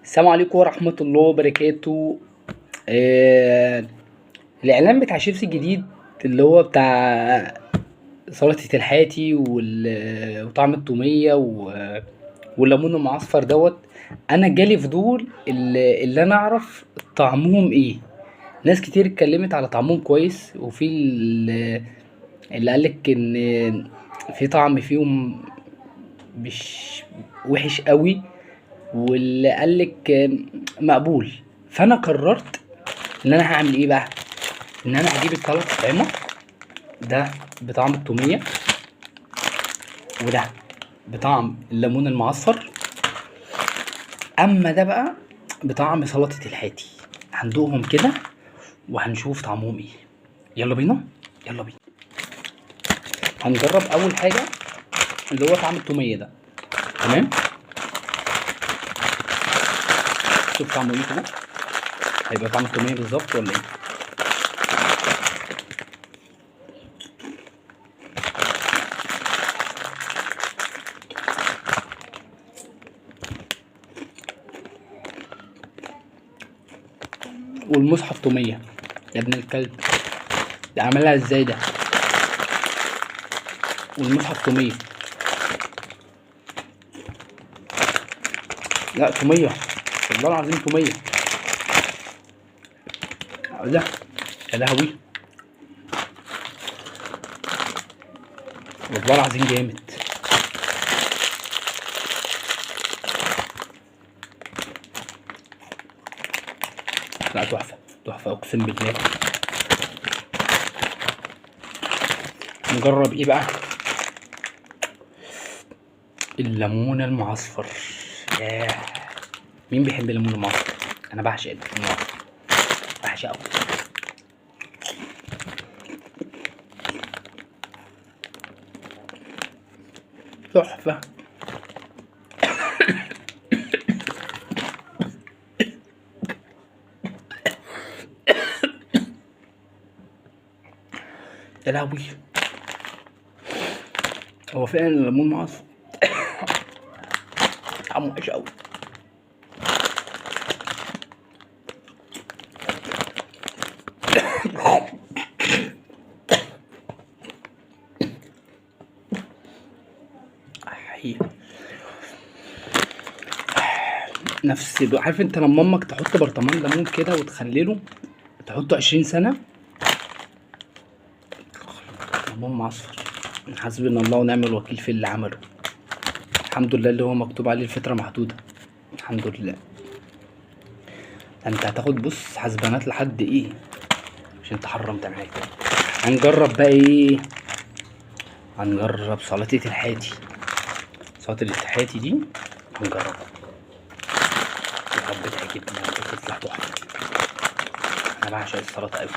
السلام عليكم ورحمة الله وبركاته. آه الإعلان بتاع شيبسي الجديد اللي هو بتاع سلطة الحاتي وطعم التومية والليمون المعصفر دوت. أنا جالي فضول اللي أنا أعرف طعمهم إيه. ناس كتير اتكلمت على طعمهم كويس، وفي اللي قالك إن في طعم فيهم مش وحش قوي، واللي قالك مقبول. فانا قررت ان انا هعمل ايه بقى، ان انا هجيب الثلاث اطعمه ده بطعم التوميه، وده بطعم الليمون المعصفر، اما ده بقى بطعم سلطة الحاتي. هندوقهم كده وهنشوف طعمهم ايه. يلا بينا يلا بينا. هنجرب اول حاجة اللي هو طعم التوميه ده. تمام، شوف طعمه ايه كده، هيبقى طعم التوميه بالظبط ولا ايه؟ والمصحف توميه يا ابن الكلب، ده عملها ازاي ده؟ والمصحف توميه، لا توميه والله العظيم توميه. لا يا لهوي والله العظيم جامد. لا تحفة تحفة اقسم بالله. نجرب ايه بقى؟ الليمون المعصفر. ياه، مين بيحب الليمون المعصفر؟ انا بعشق الليمون المعصفر، بعشقه. تحفة. يا لهوي، هو فعلا الليمون معصفر طعمه وحش قوي. نفس عارف انت لما امك تحط برطمان ليمون كده وتخلله تحطه 20 سنة ليمون معصفر. حسبنا الله ونعم الوكيل في اللي عمله. الحمد لله اللي هو مكتوب عليه الفترة محدودة، الحمد لله. انت هتاخد بص حسبانات لحد ايه عشان تحرم تعمل كده. هنجرب بقى ايه؟ هنجرب سلطة الحاتي. سلطة الحاتي دي هنجربها، يا رب تعجبني، يا رب تطلع تحفة. انا بعشق السلطة قوي.